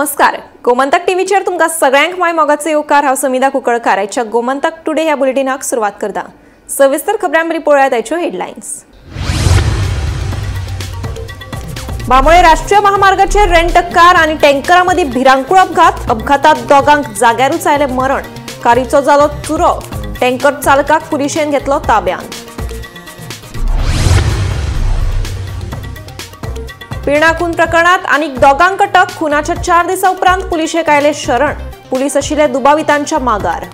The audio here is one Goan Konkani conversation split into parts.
नमस्कार, गोमंतक टीव्हीचेर तुमकां सगळ्यांक my मोगाचो येवकार। हांव समिधा कुंकळकार आयच्या गोमंतक टुडे ह्या बुलेटिनाक सुरवात करता। सविस्तर खबरांबरी पळोवया आयच्यो हेडलायन्स। बांबोळे राष्ट्रीय महामार्गाचेर रेंट कार आनी टँकरा मदीं भिरांकूळ अपघात। अपघातात दोगांक जाग्यारूच आयलें मरण। कारीचो जालो चुरो। टँकर चालकाक पुलिशेन घेतलो ताब्यांत। पिर्णा खून प्रकरणात आनीक दोगांक अटक। खुनाच्या 4 दिसां उपरांत पुलिशेक आयले शरण। पुलीस आशिल्ले दुबावितांच्या मागार।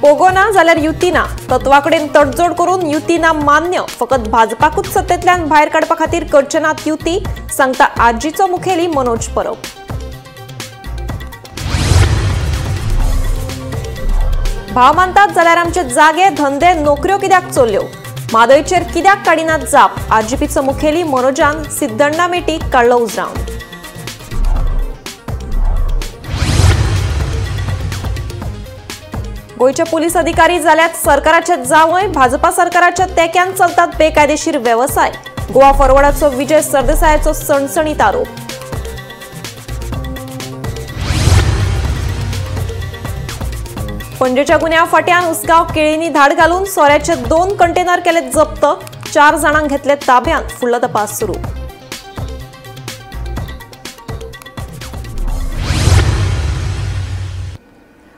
पोगो ना जाल्यार युती ना, तत्वाकडेन तडजोड करून युती ना मान्य, फकत भाजपाकूच सत्तेंतल्यान भायर काडपा खातीर करचे नात युती, सांगता आजीचो मुखेली मनोज परब। भाव मानतात जाल्यार आमचे जागे, धंदे, नोकऱ्यो कित्याक चोरल्यो, म्हादयचेर कित्याक काडिनात जाप, आरजीपीचो मुखेली मनोजान सिद्धण्णा मेटीक काडलो उजरावन। गोंयचे पुलीस अधिकारी जाल्यात सरकाराचे जावंय, भाजपा सरकाराच्या तेक्यान चलतात बेकायदेशीर वेवसाय, गोवा फॉरवर्डाचो विजय सरदेसायाचो सणसणीत आरोप। पणजेच्या गुन्यांव फाट्यान उसगांव केळींनी धाड घालून सोऱ्याचे 2 कंटेनर केले जप्त, 4 जाणांक घेतले ताब्यांत, फुडलो तपास सुरू।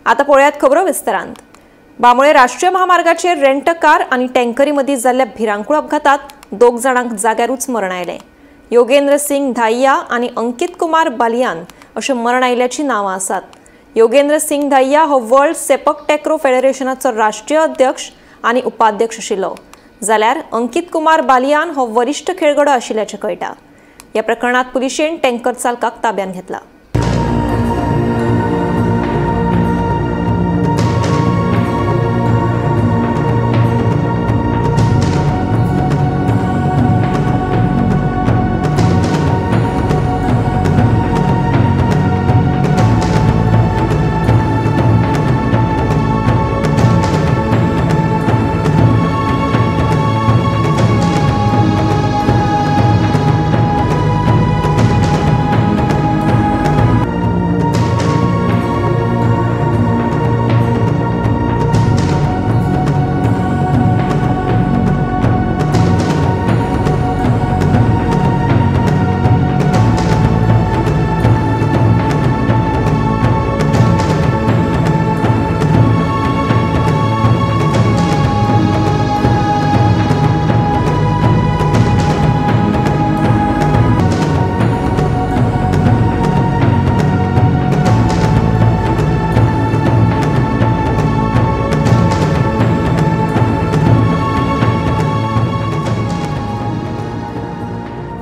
आता पळोवयात खबरो विस्तारांत। बांबोळे राष्ट्रीय महामार्गाचेर रेंट कार आनी टँकरी मदीं जाल्ल्या भिरांकूळ अपघातात 2 जाणांक जाग्यारूच मरण आयलें। योगेंद्र सिंग धाय्या आनी अंकित कुमार बालियान अशें मरण आयिल्ल्याचीं नांवां आसात। योगेंद्र सिंग धाय्या हो वर्ल्ड सेपक टॅक्रो फेडरेशनाचो राष्ट्रीय अध्यक्ष आनी उपाध्यक्ष आशिल्लो, जाल्यार अंकित कुमार बालियान हो वरिश्ठ खेळगडो आशिल्ल्याचें कळटा। ह्या प्रकरणांत पुलिशेन टँकर चालकाक ताब्यांत घेतला।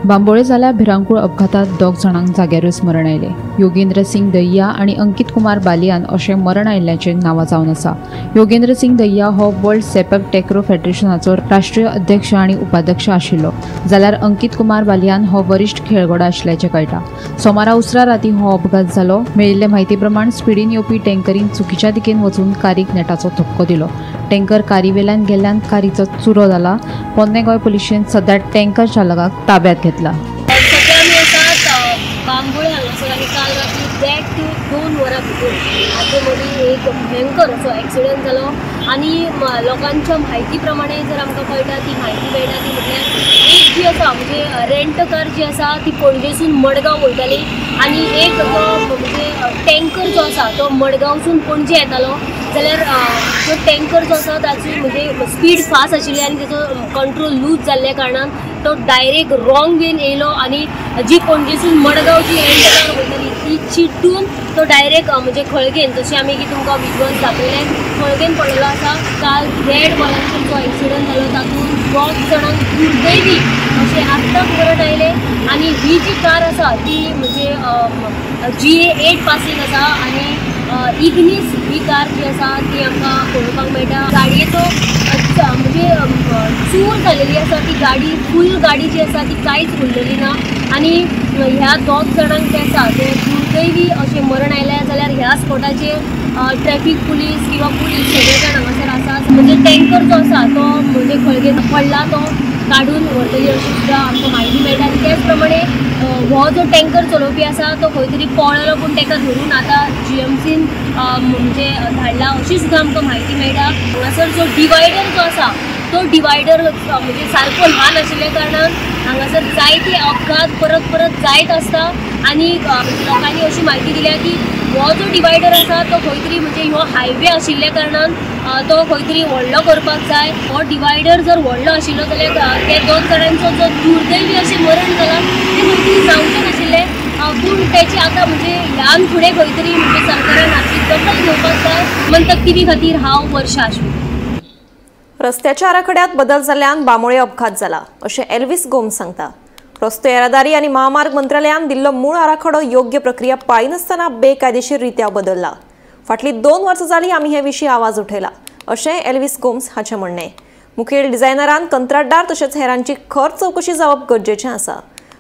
बांबोळे जाल्या भिरांकूळ अपघातात 2 जाणांक जाग्यारूच मरण आयलें। योगेंद्र सिंग दय्या आनी अंकित कुमार बालियान अशें मरण आयिल्ल्याचें नांवां जावन आसा। योगेंद्र सिंग दय्या हो वर्ल्ड सेपक टॅक्रो फेडरेशनाचो राष्ट्रीय अध्यक्ष आनी उपाध्यक्ष आशिल्लो, जाल्यार अंकित कुमार बालियान हो वरिश्ठ खेळगडो आशिल्ल्याचें कळटा। सोमारा उसरा राती हो अपघात जालो। मेळिल्ले म्हायती प्रमाण स्पिडीन येवपी टँकरीन चुकीच्या दिकेन वचून कारीक नेटाचो धपको दिलो। टँकर कारीवेल्यान गेल्ल्यान कारीचो चुरो जाला। पोन्ने गोंय पुलिशेन सध्या टँकर चालकाक ताब्यात घेतला। सध्या आमी आसात बांबोळे हांगासर आनी काल राती 1.5 ते 2 वरां भितर हाचे मदीं एक भयंकर असो एक्सिडंट जालो आनी लोकांच्या म्हायती प्रमाणे जर आमकां कळटा ती म्हायती मेळटा ती म्हटल्यार एक जी आसा म्हणजे रेंट कार जी आसा ती पणजेसून मडगांव वयताली आनी एक जो म्हणजे टँकर जो आसा तो मडगांवसून पणजे येतालो, जाल्यार जो टँकर जो आसा ताची म्हणजे स्पीड फास्ट आशिल्ली आनी तेचो कंट्रोल लूज जाल्ल्या कारणान तो डायरेक्ट रॉंग वेन येयलो आनी जी पणजेसून मडगांव जी रेंट कार वयताली ती चिटून तो डायरेक्ट म्हणजे खळगेन, जशें आमी की तुमकां विजुअल्स दाखयले, खळगेन पडलेलो आसा। काल 1.5 वरांचेर जो एक्सिडंट जालो तातूंत 2 जाणांक दुर्दैवी अशें आत्ताक मरण आयलें आनी ही जी कार आसा ती म्हणजे GA 8 passing आसा आनी इग्नीस ही कार जी आसा ती आमकां पळोवपाक मेळटा। गाडयेचो म्हणजे चूर जालेली आसा ती गाडी, फूल गाडी जी आसा ती कांयच उरलेली ना आनी ह्या 2 जाणांक जे आसा ते दुर्दैवी अशें मरण आयलें, जाल्यार ह्या स्पॉटाचेर ट्रॅफिक पुलीस किंवा पुलीस सगळे जाण हांगासर आसा। म्हणजे टँकर जो आसा तो म्हणजे खळगेन पडला तो काडून व्हरतली अशी सुद्दां आमकां म्हायती मेळटा. आनी त्याच प्रमाणे हो जो टँकर चलोवपी आसा तो खंय तरी पळ्ळो, पूण ताका धरून आतां जीएमसीन म्हणजे धाडला अशी सुद्दां आमकां म्हायती मेळटा. हांगासर जो डिवायडर जो आसा तो डिवायडर म्हणजे सारको ल्हान आशिल्ल्या कारणान हांगासर जायते अपघात परत परत जायत आसता. आनी लोकांनी अशी म्हायती दिल्या की हो जो डिवायडर आसा तो खंय तरी म्हणजे हो हायवे आशिल्ल्या कारणान तो खंय तरी व्हडलो करपाक जाय. हो डिवायडर जर व्हडलो आशिल्लो जाल्यार त्या दोन जाणांचो जो दुर्दैवी अशें मरण जालां तें खंय तरी जावचें नाशिल्लें. पूण तेची आतां म्हणजे ह्यान फुडें खंय तरी म्हणजे सरकारान हाची दखल घेवपाक जाय. गोमंतक टीव्ही खातीर हांव वर्षा आश्विन. रस्त्याच्या आराखड्यात बदल जाल्ल्यान बांबोळे अपघात जाला अशें एल्विस गोम्स सांगता. रस्तो येरादारी आनी महामार्ग मंत्रालयान दिल्लो मूळ आराखडो योग्य प्रक्रिया पाळिनासतना बेकायदेशीर रित्या बदलला. फाटली 2 वर्सां जाली आमी हे विशीं आवाज उठयला अशें एल्विस गोम्स हाचें म्हणणें. मुखेल डिझायनरान कंत्राटदार तशेंच हेरांची खर चवकशी जावप गरजेचें आसा.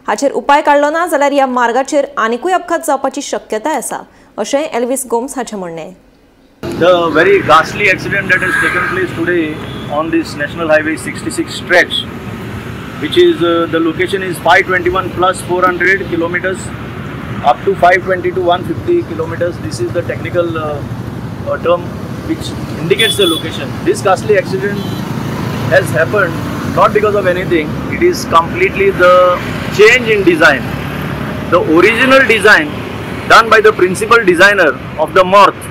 हाचेर उपाय काडलो ना जाल्यार ह्या मार्गाचेर आनिकूय अपघात जावपाची शक्यताय आसा अशें एल्विस गोम्स हाचें म्हणणें. The very ghastly accident that has taken place today on this National Highway 66 stretch, which is the location is 521 plus 400 kilometers up to 520 to 150 kilometers. This is the technical term which indicates the location. This ghastly accident has happened not because of anything. It is completely the change in design. The original design done by the principal designer of the MORTH,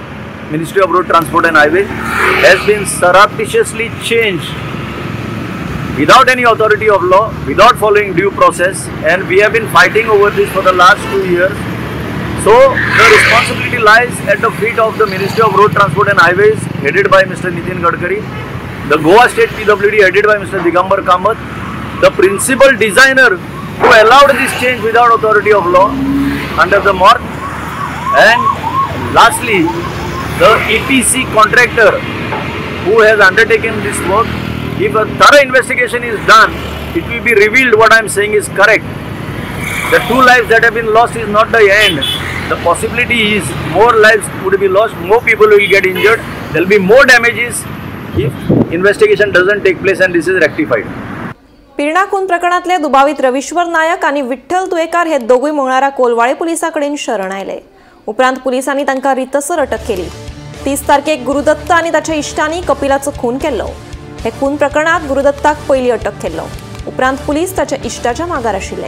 Ministry of Road Transport and Highways, has been surreptitiously changed without any authority of law, without following due process, and we have been fighting over this for the last 2 years. So the responsibility lies at the feet of the Ministry of Road Transport and Highways, headed by Mr. Nitin Gadkari, the Goa State PWD headed by Mr. Digambar Kamath, the principal designer who allowed this change without authority of law under the MORTH, and lastly the EPC contractor who has undertaken this work. If a thorough investigation is done, it will be revealed what I am saying is correct. The 2 lives that have been lost is not the end. The possibility is more lives would be lost, more people will get injured, there will be more damages if investigation doesn't take place and this is rectified. Pirna खून प्रकरणातले दुबावित रविश्वर नायक आणि विठ्ठल तुयेकार हे दोगूय मंगळारा कोलवाळे पुलिसांकडेन शरण आयले. उपरांत पुलिसांनी तांकां रितसर अटक केली. 30 तारखेक गुरुदत्त आनी ताच्या इश्टांनी कपिलाचो खून केल्लो. हे खून प्रकरणात गुरुदत्ताक पयली अटक केल्लो. उपरांत पुलीस ताच्या इश्टाच्या मागार आशिल्ले.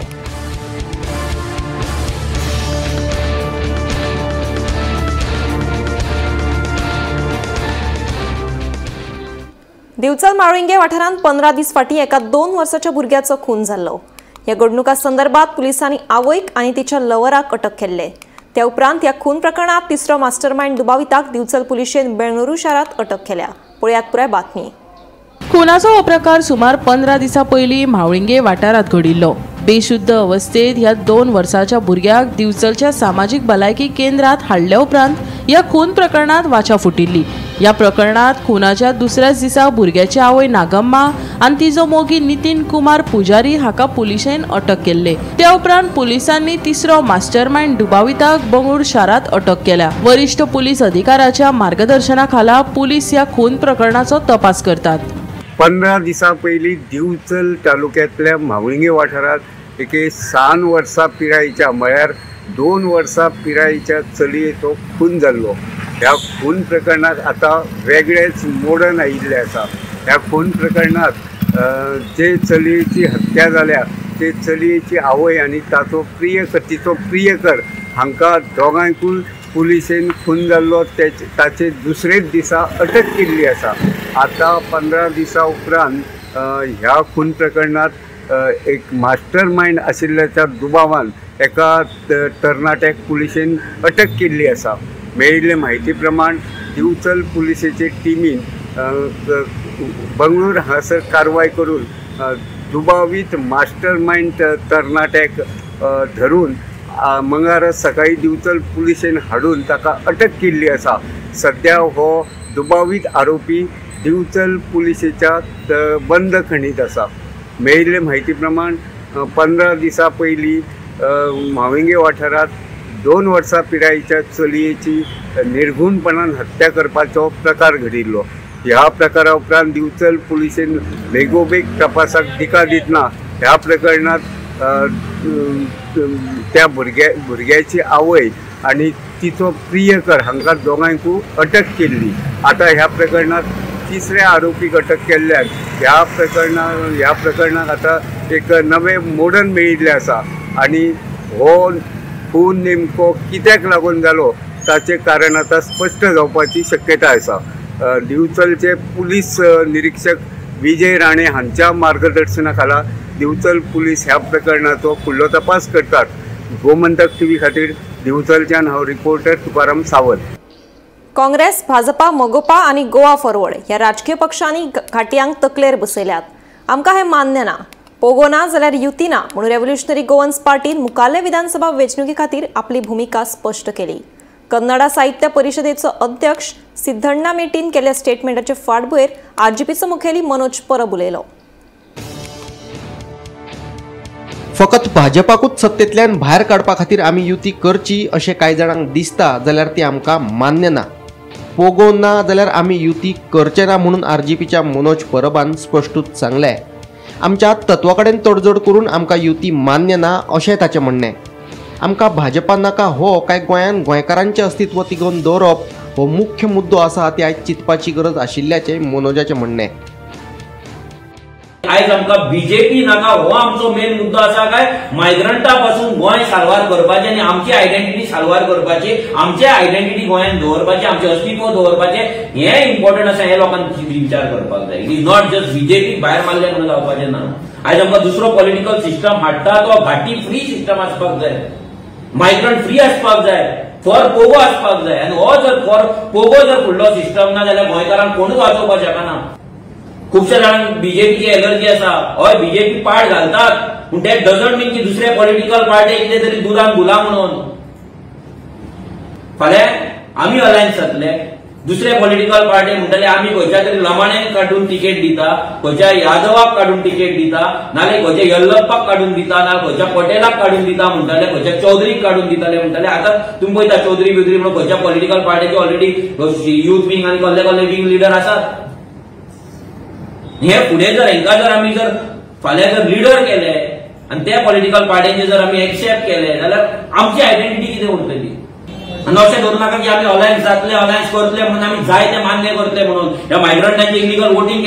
दिवचल माळिंगे वाठारांत 15 दीस फाटीं एका 2 वर्साच्या भुरग्याचो खून जाल्लो. ह्या घडणुका संदर्भात पुलिसांनी आवयक आनी तिच्या लवराक अटक केल्ले. त्या उपरांत ह्या खून प्रकरणात तिसरो मास्टरमाइंड दुबाविताक दिवचल पुलिशेन बेंगळुरू शारांत अटक केल्या. पळयात पुराय बातमी. खुनाचो हो प्रकार सुमार 15 दिसां पयलीं म्हावळिंगे वाठारांत घडिल्लो. बेशुद्ध अवस्थेत ह्या 2 वर्साच्या भुरग्याक दिवचलच्या सामाजीक भलायकी केंद्रात हाडल्या उपरांत ह्या खून प्रकरणात वाचा फुटिल्ली. ह्या प्रकरणात खुनाच्या दुसऱ्याच दिसा भुरग्याची आवय नागम्मा आनी तिजो मोगी नितीन कुमार पुजारी हाका पुलिशेन अटक केल्ले. त्या उपरांत पुलिसांनी तिसरो मास्टरमाइंड दुबाविताक बंगळूर शारांत अटक केल्या. वरिष्ठ पुलीस अधिकाऱ्याच्या मार्गदर्शना खाला पुलीस ह्या खून प्रकरणाचो तपास करतात. 15 दिसां पयलीं दिवचल तालुक्यांतल्या म्हावळिंगे वाठारांत एके 7 वर्सां पिरायेच्या म्हळ्यार 2 वर्सां पिरायेच्या चलयेचो खून जाल्लो. ह्या खून प्रकरणात आतां वेगळेच मोडण आयिल्लें आसा. ह्या खून प्रकरणात जे चलयेची हत्या जाल्या ते चलयेची आवय आनी ताचो प्रियकर तिचो प्रियकर हांकां दोगांयकूय पुलिसेन खून जाल्लो ताचे दुसरेच दिसा अटक केल्ली आसा. आतां 15 दिसां उपरांत ह्या खून प्रकरणात एक मास्टर मायंड आशिल्ल्याच्या दुबावान एका तरणाट्याक पुलिसेन अटक केल्ली आसा. मेळिल्ले म्हायती प्रमाण दिवचल पुलिसेचे टिमीन बंगळूर हांगासर कारवाय करून दुबावीत मास्टर मायंड तरणाट्याक धरून मंगळारा सकाळी दिवचल पुलिसेन हाडून ताका अटक केल्ली आसा. सद्या हो दुबावीत आरोपी दिवचल पुलिसेच्या बंदखणीत आसा. मेळिल्ले म्हायती प्रमाण 15 दिसां पयलीं म्हाविंगे वाठारांत 2 वर्सां पिरायेच्या चलयेची निर्गुणपणान हत्या करपाचो प्रकार घडिल्लो. ह्या प्रकारा उपरांत दिवचल पुलिसेन बेगोबेग तपासाक दिका दितना ह्या प्रकरणात त्या भुरग्याची आवय आनी तिचो प्रियकर हांकां दोगांयकूय अटक केल्ली। आतां ह्या प्रकरणात तिसऱ्या आरोपीक अटक केल्ल्यान ह्या प्रकरणाक आतां एक नवें मोडण मेळिल्लें आसा आनी हो खून नेमको कित्याक लागून जालो ताचें कारण आतां स्पश्ट जावपाची शक्यताय आसा। दिवचलचे पुलीस निरीक्षक विजय राणे हांच्या मार्गदर्शना खाला दिवचल पुलीस ह्या प्रकरणाचो फुडलो तपास करतात। गोमंतक टीव्ही खातीर दिवचलच्यान हांव रिपोर्टर तुकाराम सावंत। काँग्रेस, भाजपा, मगोपा आनी गोवा फॉरवर्ड ह्या राजकीय पक्षांनी घाटयांक तकलेर बसयल्यात। आमकां हें मान्य ना। पोगो ना जाल्यार युती ना म्हणून रेव्होल्युशनरी गोवन्स पार्टीन मुखाल्ले विधानसभा वेंचणुके खातीर आपली भुमिका स्पश्ट केली। कन्नडा साहित्य परिषदेचो अध्यक्ष सिद्धण्णा मेटीन केल्ल्या स्टेटमेंटाचे फाटभुंयेर आरजीपीचो मुखेली मनोज परब उलयलो। फकत भाजपाकूच सत्तेंतल्यान भायर काडपा खातीर आमी युती करची अशें कांय जाणांक दिसता जाल्यार ती आमकां मान्य ना। पोगो ना जाल्यार आमी युती करचे ना म्हणून आरजीपीच्या मनोज परबान स्पश्टूच सांगलें। आमच्या तत्वा कडेन तडजोड करून आमकां युती मान्य ना अशें ताचें म्हणणें। आमकां भाजपा नाका हो काय गोंयान गोंयकारांचें अस्तित्व तिगोवन दवरप हो मुख्य मुद्दो आसा ती आयज चिंतपाची गरज आशिल्ल्याचें मनोजाचें म्हणणें। आयज आमकां बीजेपी नाका हो आमचो मेन मुद्दो आसा काय मायग्रंटा पासून गोंय साल्वार करपाचें आनी आमची आयडेंटिटी साल्वार करपाची, आमची आयडेंटिटी गोंयांत दवरपाची, आमचें अस्तित्व दवरपाचें हें इम्पॉर्टंट आसा हें लोकांनी विचार करपाक जाय। It is not just BJP भायर मारलें म्हणून जावपाचें ना। आयज आमकां दुसरो पॉलिटिकल सिस्टम हाडटा तो घाटी फ्री सिस्टम आसपाक जाय, मायग्रंट फ्री आसपाक जाय, फॉर पोगो आसपाक जाय। आनी हो जर फॉर पोगो जर फुडलो सिस्टम ना जाल्यार गोंयकारांक कोणूच वाचोवपाक शकना। खुबश्या जाणांक बीजेपीची एलर्जी आसा, हय बीजेपी पाड घालतात पूण that doesn't मीन की दुसऱ्या पॉलिटिकल पार्टी कितें तरी दुरान घुला म्हणून। फाल्यां आमी अलायन्स जातले, दुसऱ्या पॉलिटिकल पार्टी म्हणटले आमी खंयच्या तरी लमाण्याक काडून तिकेट दिता, खंयच्या यादवाक काडून तिकेट दिता, नाल्यार खंयच्या यल्लप्पाक काडून दिता, नाल्यार खंयच्या पटेलाक काडून दिता म्हणटले, खंयच्या चौधरीक काडून दितले म्हणटले। आतां तुमी पळयता चौधरी बिवधरी म्हणून खंयच्या पॉलिटिकल पार्टीचे ऑलरेडी यूथ विंग आनी कसले कसले विंग लिडर आसात। हे फुडें जर हेंकां जर आमी जर फाल्यां जर लिडर केले आनी त्या पॉलिटिकल पार्टीचे जर आमी एक्सेप्ट केले जाल्यार आमची आयडेंटिटी कितें उरतली? आनी अशें धरूं नाका की आमी अलायन्स जातले, अलायन्स करतले म्हणून आमी जाय तें मान्य करतले म्हणून ह्या मायग्रंटांचे इलिगल वोटींग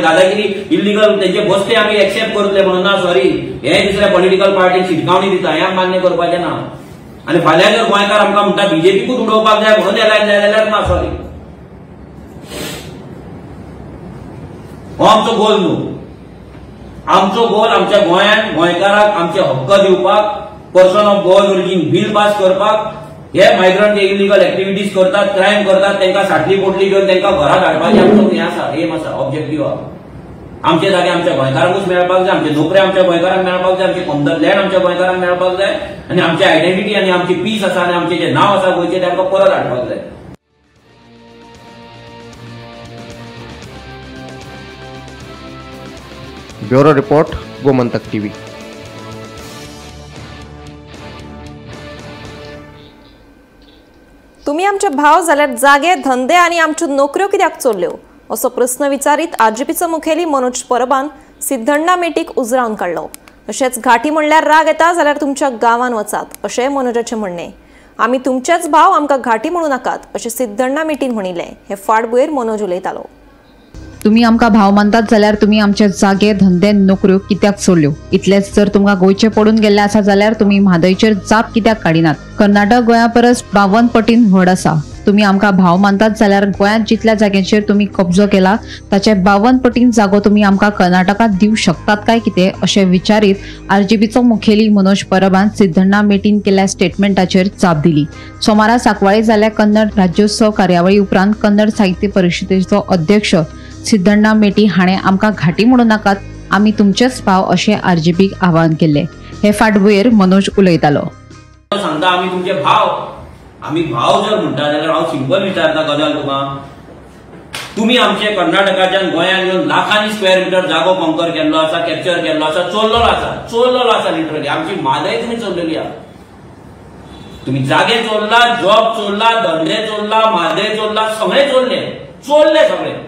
दादागिरी इलिगल तेंचे बसते आमी एक्सेप्ट करतले म्हणून ना, सॉरी, हे दुसऱ्या पॉलिटिकल पार्टीक शिटकावणी दिता, हें मान्य करपाचें ना। आनी फाल्यां जर गोंयकार आमकां म्हणटा बीजेपीकूच उडोवपाक जाय म्हणून अलायन्स जाय जाल्यार ना, सॉरी, हो आमचो गोल न्हू। आमचो गोल आमच्या गोंयांत गोंयकारांक आमचे हक्क दिवपाक, person of Goan origin bill pass करपाक, हे मायग्रंट जे इलिगल एक्टिविटीज करतात, क्रायम करतात तांकां साटली पोटली घेवन तांकां घरा धाडपाचें आमचो हें आसा, एम आसा, ऑब्जेक्टीव आसा। आमचे जागे आमच्या गोंयकारांकूच मेळपाक जाय, आमचे नोकऱ्यो आमच्या गोंयकारांक मेळपाक जाय, आमचे कॉमन लँड आमच्या गोंयकारांक मेळपाक जाय आनी आमची आयडेंटिटी आनी आमची पीस आसा आनी आमचें जें नांव आसा गोंयचें तें आमकां परत हाडपाक जाय। Bureau report, Gomantak TV. तुम्ही आमचे भाव जाल्यार जागे, धंदे आनी आमच्यो नोकऱ्यो कित्याक चोरल्यो असो प्रस्न विचारीत आरजीपीचो मुखेली मनोज परबान सिद्धण्णा मेटीक उजरावन काडलो। तशेंच घाटी म्हणल्यार राग येता जाल्यार तुमच्या गांवान वचात अशें मनोजाचें म्हणणें। आमी तुमचेच भाव, आमकां घाटी म्हणू नाकात अशें सिद्धण्णा मेटीन म्हणिल्लें। हे फाटभुंयेर मनोज उलयतालो। तुम्ही आमकां भाव मानतात जाल्यार तुम्ही आमचे जागे, धंदे, नोकऱ्यो कित्याक सोडल्यो? इतलेंच जर तुमकां गोंयचें पडून गेल्लें आसा जाल्यार तुमी म्हादयचेर जाप कित्याक काडिनात? कर्नाटक गोंया परस 52 पटीन व्हड आसा। तुम्ही आमकां भाव मानतात जाल्यार गोंयांत जितल्या जाग्यांचेर तुमी कब्जो केला ताचे 52 पटीन जागो तुमी आमकां कर्नाटकांत दिवं शकतात काय कितें अशें विचारीत आरजीपीचो मुखेली मनोज परबान सिद्धण्णा मेटीन केल्ल्या स्टेटमेंटाचेर जाप दिली। सोमारा सांकवाळे जाल्ल्या कन्नड राज्योत्सव कार्यावळी उपरांत कन्नड साहित्य परिषदेचो अध्यक्ष सिद्धण्णा मेटी हाणें आमकां घाटी म्हणू नाकात, आमी तुमचेच भाव अशें आरजीपीक आवाहन केल्लें। हे फाटभुंयेर मनोज उलयतालो। सांगता आमी तुमचे भाव, आमी भाव जर म्हणटा जाल्यार हांव सिंपल विचारता गजाल तुका, तुमी आमचे कर्नाटकाच्यान गोंयांत येवन लाखांनी स्क्वेअर मिटर जागो कंकर केल्लो आसा, कॅप्चर केल्लो आसा, चोरलेलो आसा, चोरलेलो आसा लिटरली आमची म्हादय तुमी चोरलेली आसा। तुमी जागे चोरला, जॉब चोरला, धंदे चोरला, म्हादय चोरला, सगळे चोरले, चोरले सगळे।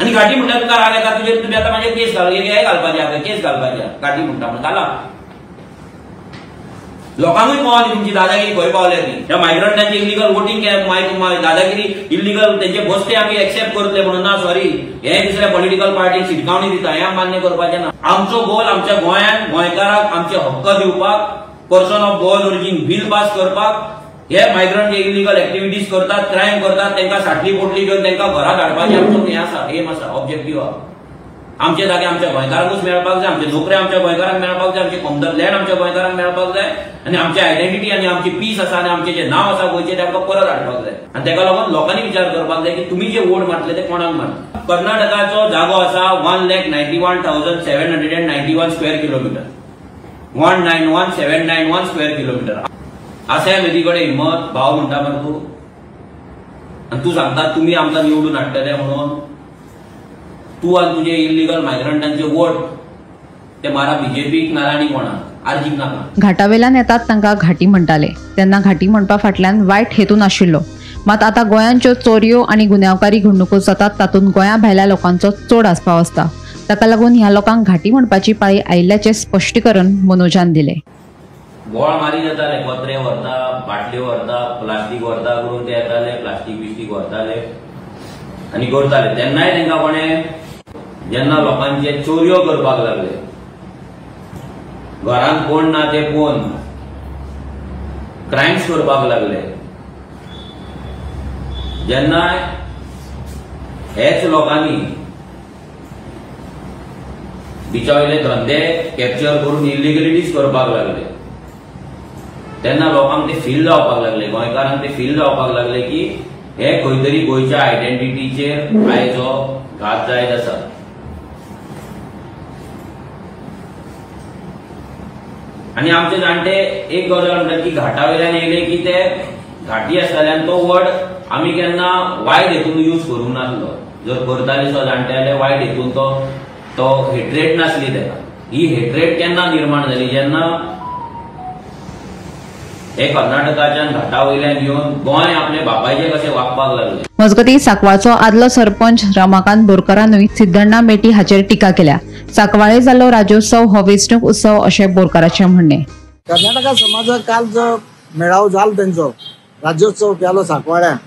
आनी घाटी म्हणटा तुका राग येता तुजेर, तुमी आतां म्हाजेर केस घाल, हे घालपाचे, केस घालपाचे, घाटी म्हणटा म्हणून घाला. लोकांकूय पावली तुमची दादागिरी खंय पावल्या ती. ह्या मायग्रंटांची इलिगल वोटींग दादागिरी इलिगल तेंचे बसते आमी एक्सेप्ट करतले म्हणून ना, सॉरी, हे दुसऱ्या पॉलिटिकल पार्टीक शिटकावणी दिता, हें मान्य करपाचें ना. आमचो गोल आमच्या गोंयांत गोंयकाराक आमचे हक्क दिवपाक, person of Goan origin bill pass करपाक, हे मायग्रंट जे इलिगल एक्टिविटीज करतात, क्रायम करतात, तांकां साटली पोटली घेवन तांकां घरा धाडपाचें आमचो हें आसा, एम आसा, ऑब्जेक्टीव आसा. आमचे जागे आमच्या गोंयकारांकूच मेळपाक जाय, आमचे नोकऱ्यो आमच्या गोंयकारांक मेळपाक जाय, आमचे कॉमन लँड आमच्या गोंयकारांक मेळपाक जाय, आनी आमची आयडेंटिटी आनी आमची पीस आसा आनी आमचें जें नांव आसा गोंयचें तें आमकां परत हाडपाक जाय. आनी तेका लागून लोकांनी विचार करपाक जाय की तुमी जे वोट मारतले ते कोणाक मारतले. कर्नाटकाचो जागो आसा 1,91,791 स्क्वेअर किलोमिटर, 191,791 स्क्वेअर किलोमिटर. आसा मेरी कडेन हिम्मत भाव म्हणटा मरे तूं, आनी तूं सांगता तुमी आमकां निवडून हाडटले म्हणून. तूं आनी तुजे इलिगल मायग्रंटांचे वोट ते मारा बीजेपीक ना आनी कोणाक, आरजीक नाका. घाटावेल्यान येतात तांकां घाटी म्हणटाले तेन्ना घाटी म्हणपा फाटल्यान वायट हेतू नाशिल्लो. मात आतां गोंयांच्यो चोरयो आनी गुन्यांवकारी घडणुको जातात तातूंत गोंया भायल्या लोकांचो चड आस्पाव आसता. ताका लागून ह्या लोकांक घाटी म्हणपाची पाळी आयिल्ल्याचें स्पश्टीकरण मनोजान दिलें. गोळ मारी जाताले, पत्रे व्हरता, बाटल्यो व्हरता, प्लास्टीक व्हरता करून ते येताले, प्लास्टीक बिस्टीक व्हरताले आनी करताले. तेन्नाय तांकां कोणें जेन्ना लोकांचे चोरयो करपाक लागले, घरांत कोण ना ते पळोवन क्रायम्स करपाक लागले, जेन्ना हेच लोकांनी बिचा वयले धंदे कॅप्चर करून इलिगलिटीज करपाक लागले, तेन्ना लोकांक ते फील जावपाक लागले, गोंयकारांक ते फील जावपाक लागले की हे खंय तरी गोंयच्या आयडेंटिटीचेर आयज हो घात जायत आसा. आनी आमचे जाणटे एक गजाल म्हणटात की घाटा वयल्यान येयले की ते घाटी आसताले आनी तो वर्ड आमी केन्ना वायट हेतून यूज करूंक नासलो. जर करताले सुद्दां जाणटे जाल्यार वायट हेतून तो हेट्रेट नासली तेका. ही हेट्रेट केन्ना निर्माण जाली, जेन्ना हे कर्नाटकाच्यान घाटा वयल्यान येवन गोंय आपले बापायचे कशें वागपाक लागले. मजगतीं सांकवाळचो आदलो सरपंच रमाकांत बोरकारानूय सिद्धण्णा मेटी हाचेर टिका केल्या. सांकवाळे जाल्लो राज्योत्सव हो वेंचणूक उत्सव अशें बोरकाराचें म्हणणें. कर्नाटका समाजाक काल जो मेळाव जालो तेंचो राज्योत्सव केलो सांकवाळ्यान,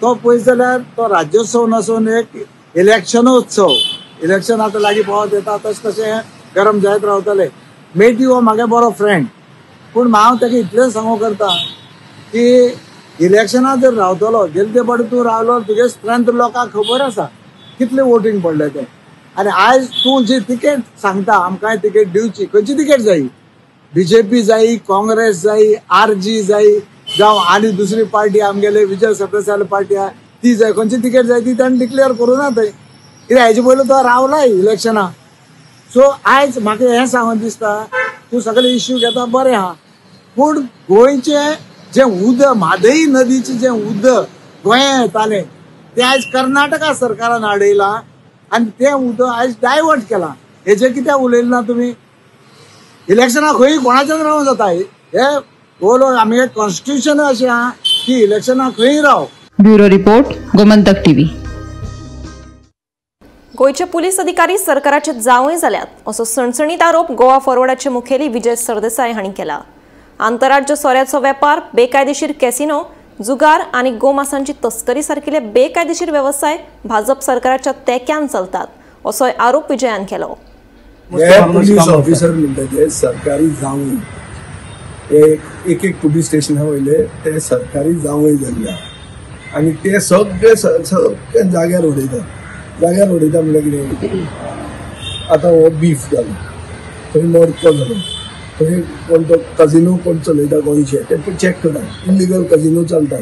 तो पळयत जाल्यार तो राज्योत्सव नासून एक इलेक्शनोत्सव. इलेक्शन आतां लागीं पावत येता तशें तशें गरम जायत रावतले. मेटी हो म्हागे बरो फ्रेंड, पूण हांव ताका इतलें सांगू करता की इलेक्शनाक जर रावतलो गेले ते फावटी तूं रावलो, तुगे स्ट्रेंथ लोकांक खबर आसा कितले वोटींग पडले ते. आनी आयज तूं जी तिकेट सांगता आमकांय तिकेट दिवची, खंयची तिकेट जायी, बीजेपी जायी, काँग्रेस जायी, आरजी जायी, जावं आनी दुसरी पार्टी आमगेले विजय सरदेसाय पार्टी आहा ती जाय, खंयची तिकेट जाय ती ताणें डिक्लेअर करूं ना थंय. कित्याक हेजे पयलू तो रावलाय इलेक्शनाक. सो आयज म्हाका हें सांगून दिसता तूं सगळे इश्यू घेता बरें आहा, पूण गोंयचें जें उदक, म्हादई नदीचें जें उदक गोंयांत येतालें तें आयज कर्नाटका सरकारान हाडयलां आनी तें उदक आयज डायवर्ट केलां. हेजें कित्याक उलयलें ना तुमी? इलेक्शनाक खंय कोणाच्यान रावूं जाता, हे गोलो आमगे कॉन्स्टिट्युशन अशें आहा की इलेक्शनाक खंय राव. Bureau report, Gomantak TV. गोंयचे पुलीस अधिकारी सरकाराचे जावंय जाल्यात असो सणसणीत आरोप गोवा फॉरवर्डाचे मुखेली विजय सरदेसाय हांणी केला. आंतरराज्य सोऱ्याचो वेपार, बेकायदेशीर कॅसिनो, जुगार आनी गोमासांची तस्करी सारकिले बेकायदेशीर वेवसाय भाजप सरकाराच्या तेक्यान चलतात असोय आरोप विजयान केलो. पुलीस ऑफिसर म्हणटा ते सरकारी जावंय, एक एक पुलीस स्टेशना वयले ते सरकारी जावंय जाल्ले आनी ते सगळे सगळे जाग्यार उडयतात. जाग्यार उडयता म्हणल्यार कितें, आतां हो बीफ जालो, थंय मडको जालो, थंय कोण तो कजिनो कोण चलयता गोंयचे ते चॅक करता, इलिगल कजिनो चलतात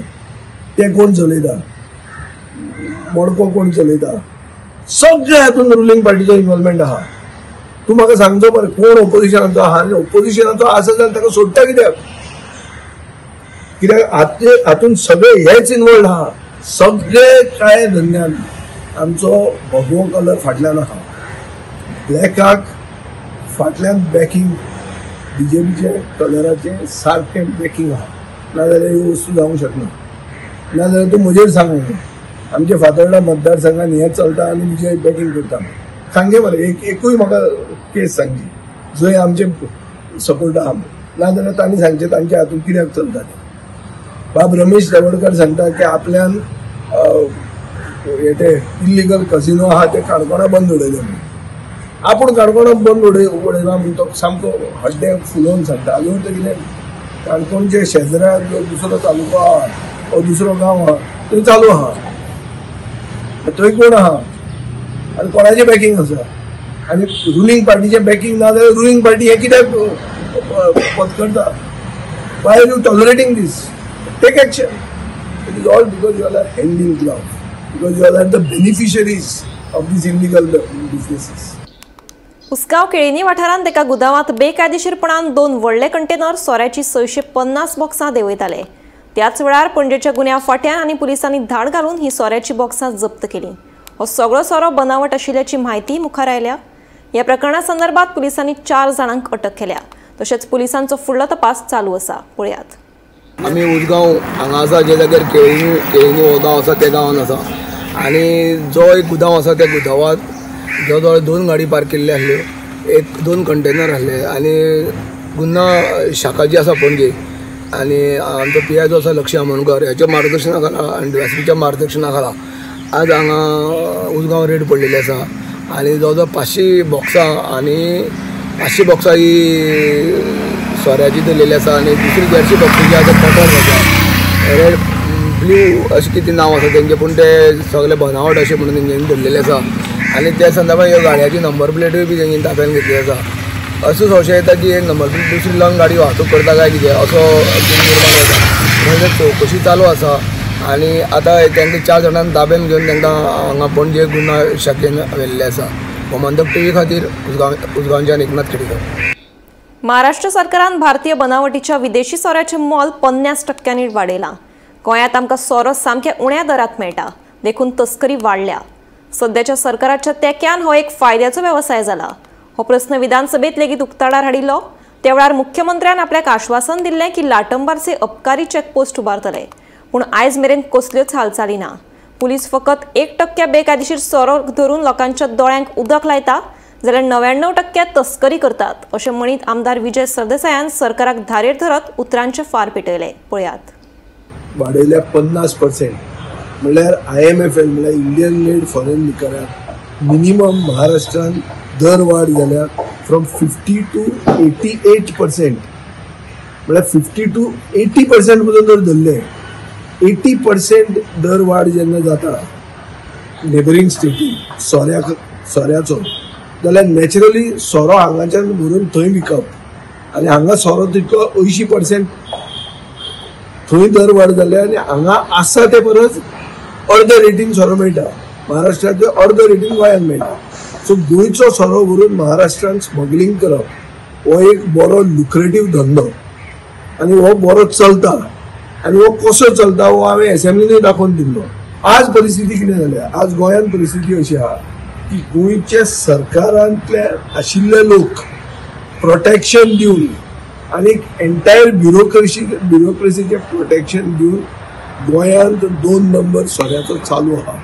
ते कोण चलयता, मडको कोण चलयता, सगळे हातून रुलींग पार्टीचो इन्वॉल्वमेंट आहा. तूं म्हाका सांगचो बरें कोण ओपोजिशनाचो आहा आनी ओपोजिशनाचो आसा जाल्यार ताका सोडटा कित्याक? कित्याक हातून सगळे हेच इन्वॉल्ड आहा, सगळे काळे धंद्यान आमचो भगवो कलर फाटल्यान आहा, ब्लॅकाक फाटल्यान बॅकींग बीजेपीचे कलराचें सारकें बॅकींग आहा, नाजाल्यार ह्यो वस्तू जावंक शकना. नाजाल्यार तूं म्हजेर सांगू, आमच्या फातोर्डा मतदारसंघान हें चलता आनी विजय बॅकिंग करता. सांगचें मरे एकूय म्हाका केस सांगची जंय आमचे सपोर्ट आहा, नाजाल्यार तांणी सांगचें तांच्या हातून कित्याक चलता तें. बाब रमेश तवडकर सांगता की आपल्यान हे ते इल्लिगल कसिनो आहा ते काणकोणा बंद उडयले म्हणून. आपूण काणकोणा बंद उडयला म्हणून तो सामको हड्डें फुलोवन सांगता. अजून ते कितें काणकोणचे शेजरा जो दुसरो तालुको आहा वो दुसरो गांव आहा थंय चालू आहा, थंय कोण आहा आनी कोणाचें बॅकिंग आसा आनी रुलिंग पार्टीचें बॅकिंग ना जाल्यार रुलिंग पार्टी हें कित्याक पत्करता? Why are you tolerating this? Take action. It is all because you all are hand in glove, because you all are the beneficiaries of these illegal businesses. Usgao Quelini वाठारांत एका गुदावांत बेकायदेशीरपणान 2 व्हडले कंटेनर सोऱ्याची 650 बॉक्सां देंवयताले. त्याच वेळार पणजेच्या गुन्यांव फांट्यान आनी पुलिसांनी धाड घालून ही सोऱ्याची बॉक्सां जप्त केली. हो सगळो सोरो बनावट आशिल्ल्याची म्हायती मुखार आयल्या. ह्या प्रकरणा संदर्भात पुलिसांनी 4 जाणांक अटक केल्या. तशेंच पुलिसांचो फुडलो तपास चालू आसा. पळयात. आमी उसगांव हांगा आसा, जे जाग्यार केळीनी हो गांव आसा त्या गांवान आसा आनी जो एक गुदांव आसा त्या गुदांवांत जवळ जवळ 2 गाडी पार्क केल्ली आसल्यो, 1-2 कंटेनर आसले आनी गुन्हा शाखा जी आसा पणजे आनी आमचो पी I जो आसा लक्ष्य आमोणकर ह्याच्या मार्गदर्शना खाला आनी डी एस पीच्या मार्गदर्शना खाला आज हांगा उसगांव रेड पडलेली आसा आनी जवळ जवळ 500 बॉक्सां आनी 500 बॉक्सां ही सोऱ्याची धरलेली आसा आनी दुसरी 150 बॉक्सां जी आसा पेट्रोल आसा, रेड ब्लू अशें कितें नांव आसा तेंचें, पूण ते सगळे बनावट अशें म्हणून तेंच्यांनी धरलेले आसा आनी त्या संदर्भात ह्यो गाडयांची नंबर प्लेटूय बी तेंच्यांनी ताब्यान घेतली आसा. असो संशय येता की एक नंबर प्लेट दुसरी लावन गाडी वाहतूक करता काय कितें असो निर्माण जाता. म्हणजे चवकशी चालू आसा आनी आतां तांकां 4 जाणांक ताब्यान घेवन तांकां हांगा पणजे गुन्हा शाखेन व्हेल्लें आसा. गोमंतक टीव्ही खातीर उसगांवच्यान एकनाथ खेडेकर. महाराष्ट्र सरकारान भारतीय बनावटीच्या विदेशी सोऱ्याचें मोल 50% वाडयलां. गोंयांत आमकां सोरो सामक्या उण्या दरांत मेळटा, देखून तस्करी वाडल्या. सद्याच्या सरकाराच्या तेक्यान हो एक फायद्याचो वेवसाय जाला. हो प्रस्न विधानसभेत लेगीत उक्ताडार हाडिल्लो. त्या वेळार मुख्यमंत्र्यान आपल्याक आश्वासन दिल्लें की लाटंबारचे अबकारी चेकपोस्ट उबारतले, पूण आयज मेरेन कसल्योच हालचाली ना. पुलीस फकत 1% बेकायदेशीर सोरो धरून लोकांच्या दोळ्यांक उदक लायता जाल्यार 99% तस्करी करतात अशें म्हणीत आमदार विजय सरदेसायान सरकाराक धारेर धरत उतरांचे फार पेटयले. पळयात. वाडयल्या 50% म्हणल्यार IMFL म्हणल्यार इंडियन मेड फॉरेन लिकराक मिनिमम महाराष्ट्रान दर वाड जाल्या फ्रॉम 50 to 88%. म्हणल्यार 50 to 80% पसून जर धरलें 80% दर वाड जेन्ना जाता नेबरींग स्टेटीन सोऱ्याचो, जाल्यार नॅचरली सोरो हांगाच्यान व्हरून थंय विकप आनी हांगा सोरो तितको 80% थंय दर वाड जाले आनी हांगा आसा ते परस अर्द रेटीन सोरो मेळटा. महाराष्ट्रांतले अर्द रेटीन गोंयांत मेळटा. सो गोंयचो सोरो व्हरून महाराष्ट्रान स्मगलिंग करप हो एक बरो लुक्रेटीव धंदो आनी हो बरो चलता आनी हो कसो चलता हो हांवें एसेंब्लीनूय दाखोवन दिल्लो. आज परिस्थिती कितें जाल्या, आज गोंयांत परिस्थिती अशी आहा की गोंयच्या सरकारांतले आशिल्ले लोक प्रोटेक्शन दिवन आनी एंटायर ब्युरोक्रेसीचें प्रोटेक्शन दिवन गोंयांत 2 नंबर सोऱ्याचो चालू आहा,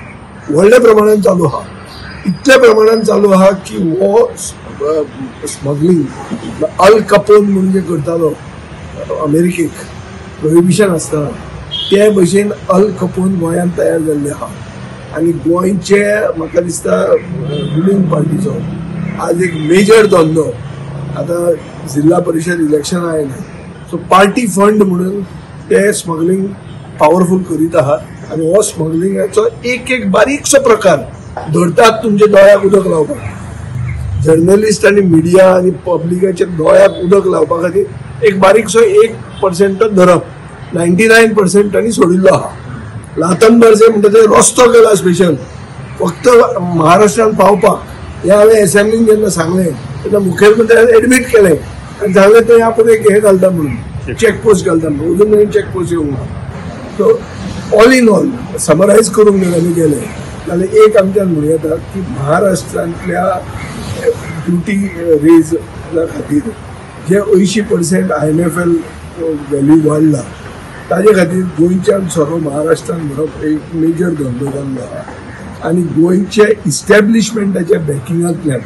व्हडल्या प्रमाणान चालू आहा. इतल्या प्रमाणान चालू आहा की हो स्मगलिंग अल कपोन म्हणून जे करतालो अमेरिकेक प्रोहिबिशन आसतना ते भशेन अल कपोन गोंयांत तयार जाल्ले आहा आनी गोंयचे म्हाका दिसता रुलिंग पार्टीचो आज एक मेजर धंदो. आतां जिल्हा परिशद इलेक्शन आयलें, सो पार्टी फंड म्हणून ते स्मगलिंग पावरफूल करीत आहा आनी हो स्मगलिंगाचो एक एक बारीकसो प्रकार धरतात तुमच्या दोळ्याक उदक लावपाक. जर्नलिस्ट आनी मिडिया आनी पब्लिकाच्या दोळ्याक उदक लावपा खातीर एक बारीकसो 1% धरप, 99% तांणी सोडिल्लो आहा. लातंबारचे म्हणटा ते रस्तो केला स्पेशल फक्त महाराष्ट्रान पावपाक. हें हांवें एसेंब्लीन जेन्ना सांगलें तेन्ना मुखेलमंत्र्यान एडमीट केलें आनी सांगलें थंय आपूण एक हें घालता म्हणून चॅकपोस्ट घालता म्हणून, अजून मेरेन चॅकपोस्ट येवंक ना. So all in all summarise करूंक जर आमी गेले जाल्यार एक आमच्यान म्हणूं येता की महाराष्ट्रांतल्या ड्युटी रेजा खातीर जे 80% IMFL value वाडला ताजे खातीर गोंयच्यान सोरो महाराष्ट्रान व्हरप एक मेजर धंदो जाल्लो आहा आनी गोंयच्या इस्टॅब्लिशमेंटाच्या बॅकिंगांतल्यान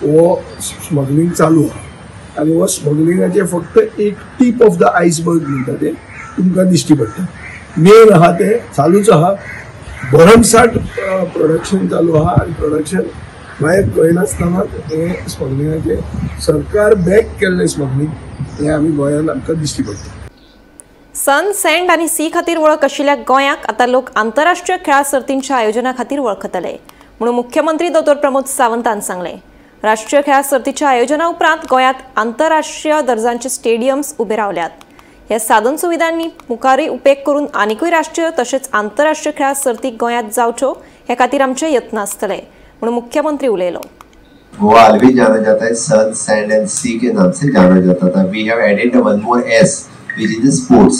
हो स्मगलिंग चालू आहा आनी हो स्मगलिंगाचें फक्त एक टीप ऑफ the iceberg म्हणटा तें तुमकां दिश्टी पडटा. मेन आहा तें चालूच आहा, भरमसाठ प्रोडक्शन चालू आहा आनी प्रोडक्शन मागीर कळनासतना हें स्मगलिंगाचें सरकार बॅक केल्लें स्मगलिंग हें आमी गोंयांत आमकां दिश्टी पडटा. सन, सँड आनी सी खातीर वळख आशिल्ल्या गोंयाक आतां लोक आंतरराष्ट्रीय खेळां सर्तींच्या आयोजना खातीर वळखतले म्हणून मुख्यमंत्री दोतोर प्रमोद सावंतान सांगलें. राष्ट्रीय खेळां सर्तीच्या आयोजना उपरांत गोंयांत आंतरराष्ट्रीय दर्जांचे स्टेडियम्स उबे रावल्यात. ह्या साधन सुविधांनी मुखारूय उपेग करून आनिकूय राष्ट्रीय तशेंच आंतरराष्ट्रीय खेळां सर्ती गोंयांत जावच्यो हे खातीर आमचे यत्न आसतले म्हणून मुख्यमंत्री उलयलो. गोवा ऑलवेज जाना जाता है सन, सैंड एंड सी के नाम से जाना जाता था. We have added one more S which is the sports,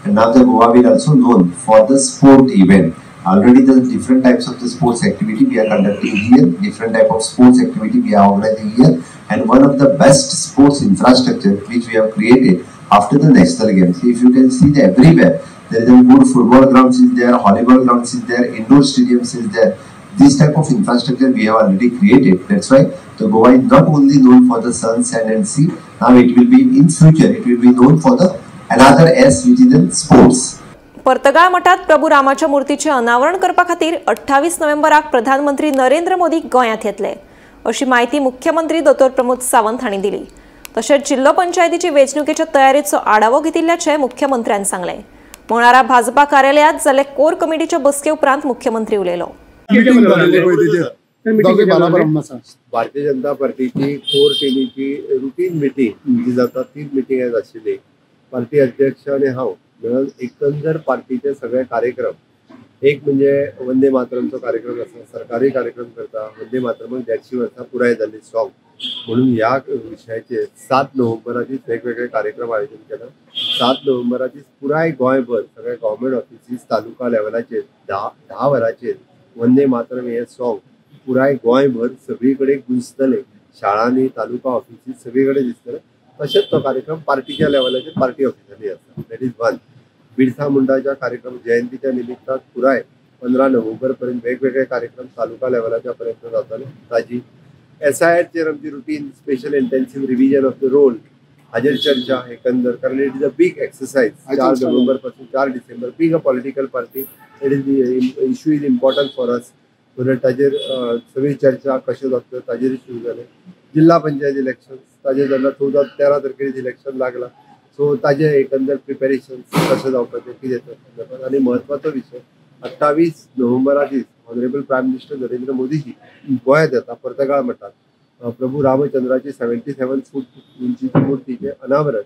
and now the Goa will also known for the sport event. Already the different types of the sports activity we are conducting here, different type of sports activity we are organizing here, and one of the best sports infrastructure which we have created after the national games. If you can see the everywhere there is a good football grounds is there, volleyball grounds is there, indoor stadiums is there. This type of infrastructure we have already created. That's why the Goa is not only known for the sun, sand and sea. Now it will be in future it will be known for the another S which is in sports. Partagal मठात प्रभू रामाच्या मूर्तीचे अनावरण करपा खातीर 28 नोव्हेंबराक प्रधानमंत्री नरेंद्र मोदी गोंयांत येतले अशी म्हायती मुख्यमंत्री दोतोर प्रमोद सावंत हांणी दिली. तशेंच जिल्लो पंचायतीची वेंचणुकेच्या तयारेचो आढावो घेतिल्ल्याचें मुख्यमंत्र्यान सांगलें. मंगळारा भाजपा कार्यालयांत जाल्ले कोर कमिटीच्या बसके उपरांत मुख्यमंत्री उलयलो. भारतीय जनता पार्टीची कोर टिमीची रुटीन मिटींग जी जाता ती मिटींग आयज आशिल्ली. पार्टी अध्यक्ष आनी हांव मेळून एकंदर पार्टीचे सगळे कार्यक्रम, एक म्हणजे वंदे मातरमचो कार्यक्रम आसा, सरकारी कार्यक्रम करता. वंदे मातरमाक 150 वर्सां पुराय जाल्ली सॉंग म्हणून ह्या विशयाचेर 7 नोव्हेंबराचीच वेगवेगळे कार्यक्रम आयोजन केला. 7 नोव्हेंबराचीच पुराय गोंयभर सगळे गव्हर्मेंट ऑफिसीस तालुका लेवलाचेर 10 वरांचेर वंदे मातरम हे सॉंग पुराय गोंयभर सगळी कडेन गुंजतले. शाळांनी, तालुका ऑफिसीस सगळी कडेन दिसतले. तशेंच तो कार्यक्रम पार्टीच्या लेवलाचेर पार्टी ऑफिसांनी आसा. That is one. Birsa मुंडाच्या कार्यक्रम जयंतीच्या निमित्तान पुराय 15 नोव्हेंबर पर्यंत वेगवेगळे कार्यक्रम तालुका लेवलाच्या पर्यंत जातले. ताजी एसआयआरचेर आमची routine special intensive revision of the roll हाजेर चर्चा एकंदर, कारण it is a big exercise. 4 November पासून 4 डिसेंबर big a political party, it is issue is important for us. म्हणून ताजेर सगळी चर्चा कशें जातल्यो ताजेर सुरू जालें. जिल्हा पंचायत इलेक्शन ताजेर जेन्ना 14-13 तारखेर इलेक्शन लागला, सो ताजे एकंदर प्रिपेरेशन कशें जावपाचें कितें तें. आनी म्हत्वाचो विशय 28 नोव्हेंबरा दीस honourable prime minister Narendra Modiji गोंयांत येता. पर्तगाळ मठात प्रभू रामचंद्राची 77 फूट उंचीची मूर्तीचें अनावरण.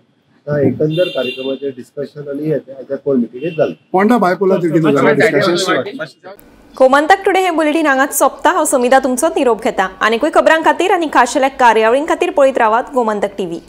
एकंदर कार्यक्रमाचें डिस्कशन आनी हें कोर मिटिंगेत जालें. पोंडा बायपोलाचेर कितें जालें डिस्कशन? गोमंतक टुडे हे बुलेटीन हांगाच सोंपता. हांव समिता तुमचो निरोप घेता. आनीकूय खबरां खातीर आनी खाशेल्या कार्यावळीं खातीर पळयत रावात गोमंतक टीव्ही.